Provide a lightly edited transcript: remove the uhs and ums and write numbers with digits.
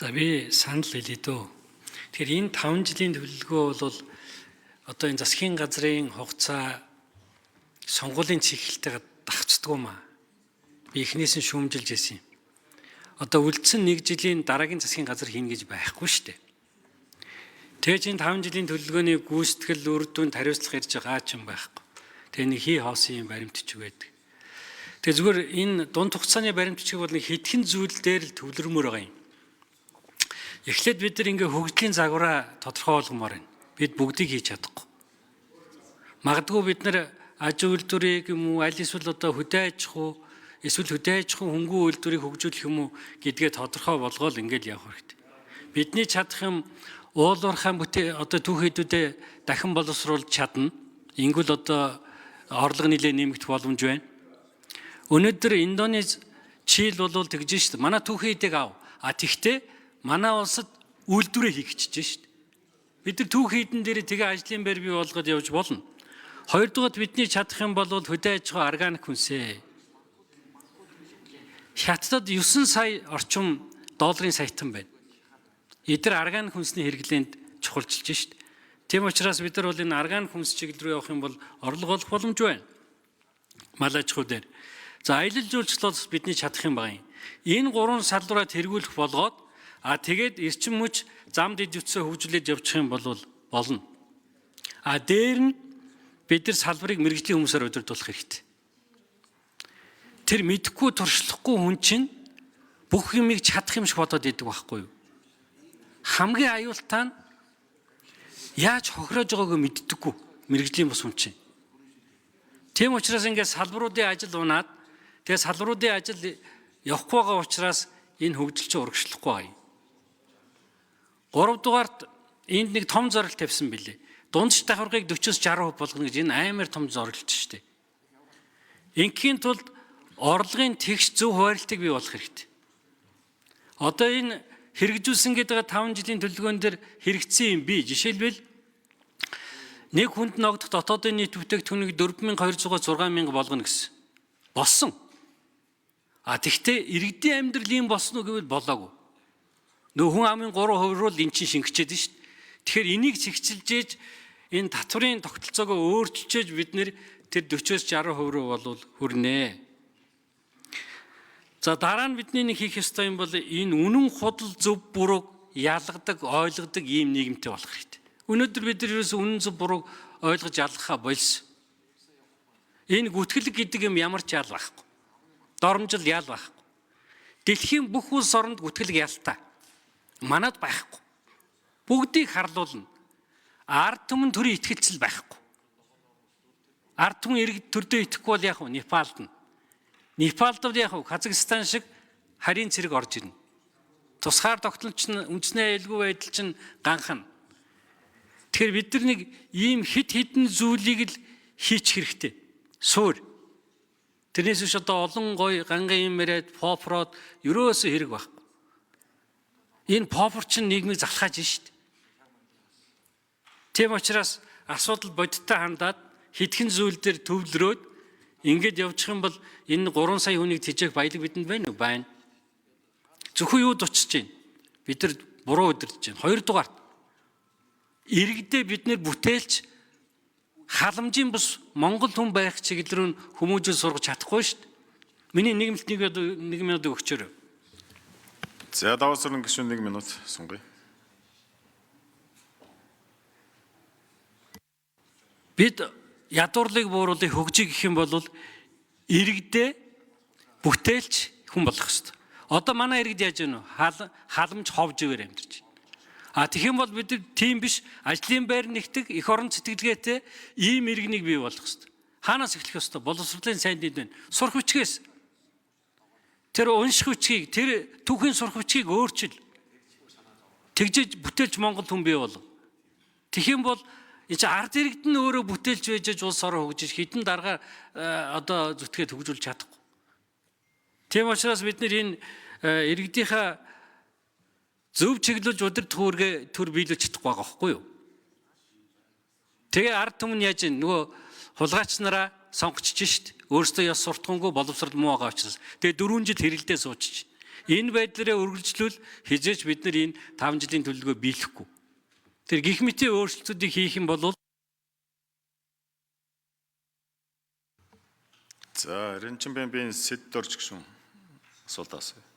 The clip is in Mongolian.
За, би санал хэлье дөө. Тэгэхээр энэ 5 жилийн төлөвлөгөө бол одоо энэ засгийн газрын хугацаа сонгуулийн циклтэйгээ давхцдаггүй маа. Би эхнээс нь шүүмжилж ирсэн юм. Одоо үлдсэн нэг жилийн дараагийн засгийн газар хийнэ гэж байхгүй шүү дээ. Тэгэж энэ 5 жилийн төлөвлөгөөний гүйцэтгэл, үр дүн, хариуцлага ирж байгаа ч юм байхгүй. Тэгээ нэг хий хоосон юм баримт бичиг байдаг. Тэгээ зүгээр энэ дунд хугацааны баримт бичиг бол нэг хэдхэн зүйл дээр л төвлөрмөр байгаа юм. Эхлээд бид нар ингээ хөгжлийн загвараа тодорхой болгомоор байна. Бид бүгдийг хийж чадахгүй. Магадгүй бид нар аж үйлдвэрийг юм уу, аль эсвэл одоо хөдөө аж ахуй, эсвэл хөдөө аж ахуйн хөнгөн үйлдвэрийг хөгжүүлэх юм уу гэдгээ тодорхой болгоол ингээд явах хэрэгтэй. Бидний чадах юм уулуурхай бүтээ одоо түүхийдүүдээ дахин боловсруулж чадна. Ингүүл одоо орлого нэлээ нэмэгдэх боломж байна. Өнөөдөр Индонез, Чил бол тэгж шít. Манай түүхийдийг ав. А тэгтээ манай улсад үйлдвэрээ хийх гэж шít. Бид нар түүхийдэн дээр тэгээ ажлын байр бий болгоод явж болно. Хоёрдугаар, бидний чадах юм бол хөдөө аж ахуй органик хүнсээ. Хятадд 9 сая орчим долларын саятан байна. Эдгээр органик хүнсний хэрэглээнд чухалчилж шít. Тийм учраас бид нар бол энэ органик хүнс чиглэл рүү явах юм бол орлого олох боломж байна. Мал аж ахуй дээр. За, аялал жуулчлал бидний чадах юм байна. Энэ гурван салбараа тэргүүлэх болгоод, а тэгээд эрчим хүч, зам дэд ютсаа хөгжүүлээд явчих юм бол болно. А дээр нь бид нар салбарыг мэргэжлийн хүмүүсээр удирдуулах хэрэгтэй. Тэр мэдхгүй, туршлахгүй хүн чинь бүх юмыг чадах юм шиг бодоод идэг байхгүй юу? Хамгийн аюултай нь яаж хохироож байгааг мэддэггүй мэргэжлийн бус хүн чинь. Тийм учраас ингээд салбаруудын ажил унаад, тэгээ салбаруудын ажил явахгүй байгаа учраас энэ хөгжил чинь урагшлахгүй байгаа юм. Гуравдугаарт энд нэг том зорилт тавьсан билээ. Дундч давхаргыг 40-оос 60% болгоно гэж, энэ амар том зорилт шүү дээ. Ингийн тулд орлогын тэгш зөв хуваарлтыг бий болох хэрэгтэй. Одоо энэ хэрэгжүүлсэн гэдэг 5 жилийн төлөвлөгөөн дээр хэрэгцсэн юм би. Жишээлбэл, нэг хүнд ногдох дотоодын нийт бүтээгдэхүүнийг 4200-аас 6000 болгоно гэсэн. Болсон. А тэгвэл иргэдийн амьдрал ийм болсон уу гэвэл болоогүй. Нөө хүн амын 3% руу л эн чинь шингэчээд нь шүү дээ. Тэгэхээр энийг чигчилж ээж энэ татврын тогтолцоогоо өөрчилж бид нэр тэр 40-оос 60% руу болвол хүрнэ. За, дараа нь бидний нэг хийх ёстой юм бол энэ үнэн худал, зөв бурууг ялгадаг, ойлгодог ийм нийгэмтэй болох хэрэгтэй. Өнөөдөр бид нар ерөөсөө үнэн, зөв, бурууг ойлгож ялгахаа болсон. Энэ гүтгэлэг гэдэг юм ямар ч ял байхгүй. Доромжил ял байхгүй. Дэлхийн бүх улс оронд гүтгэлэг ялтай. Манад байхгүй. Бүгдийг харлуулна. Ард түмэн төрийн итгэлцэл байхгүй. Ард түмэн иргэд төрдөө итгэхгүй бол яах вэ? Непалд нь. Непалд бол яах вэ? Казахстан шиг харийн цэрэг орж ирнэ. Тусгаар тогтнол чинь, үндэсний аюулгүй байдал чинь ганхна. Тэгэхээр бид нар нэг ийм хит хитэн зүйлийг л хийчих хэрэгтэй. Суур. Тэрнээс биш одоо олон гоё ганган юм яриад попрод ерөөсөө хэрэг байхгүй. Энэ попор чинь нийгмийг залхааж шít. Тийм учраас асуудал бодиттой хандаад, хэдхэн зүйл дээр төвлөрөөд ингээд явчих юм бол энэ 3 сая хүнийг тэжээх баялаг бидэнд байна уу? Байна. Зөвхөн юуд учирч байна? Бид нар буруу удирдах байна. Хоёрдугаарт, иргэдээ бид нэр бүтээлч халамжийн бус Монгол хүн байх чиглэл рүү хүмүүжил сургаж чадахгүй шүү дээ. Миний нийгэмлэлт нэг минут өгчөөрэй. За, Даваа Сүрэн гишүүн 1 минут сунгая. Бид ядуурлыг бууруулах, хөгжих гэх юм бол иргэдээ бүтээлч хүн болох ёстой. Одоо манай иргэд яаж вэ? Халамж ховж ивэр амьдарч байна. А тэгэх юм бол бид нар тийм биш, ажлын байр нэгтэг, эх орон сэтгэлгээтэй ийм иргэнийг бий болгох ёстой. Хаанаас эхлэх ёстой? Боловсролын сайн дэд байна. Сурах хүчгээс. Тэр унших хүчгийг, тэр түүхийн сурах хүчгийг өөрчил. Тэгжээж бүтээлч Монгол хүн бий болго. Тэгэх юм бол энэ чинь ард иргэд нь өөрөө бүтээлч байж улс орон хөгжиж, хэдэн дарга одоо зүтгээд хөгжүүлж чадахгүй. Тийм учраас бид нэр энэ иргэдийнхаа зөв чиглүүлж удирдах үүргээ төр биелүүлж чадахгүй байгаа байхгүй юу? Тэгээ ард түмэн яаж нөгөө хулгайч нараа сонгочж шít. Өөрсдөө ёс суртахуунгүй, боловсрол муу байгаа учраас. Тэгээ 4 жил хэрэлдээ суучиж. Энэ байдлаараа үргэлжлүүл хизээч бид нар энэ 5 жилийн төлөвлөгөө биелэхгүй. Тэр гих мэтийн өөрчлөлтүүдийг хийх юм бол За, Ринчинбэн сэд дорж гишүүн асуулт асууя.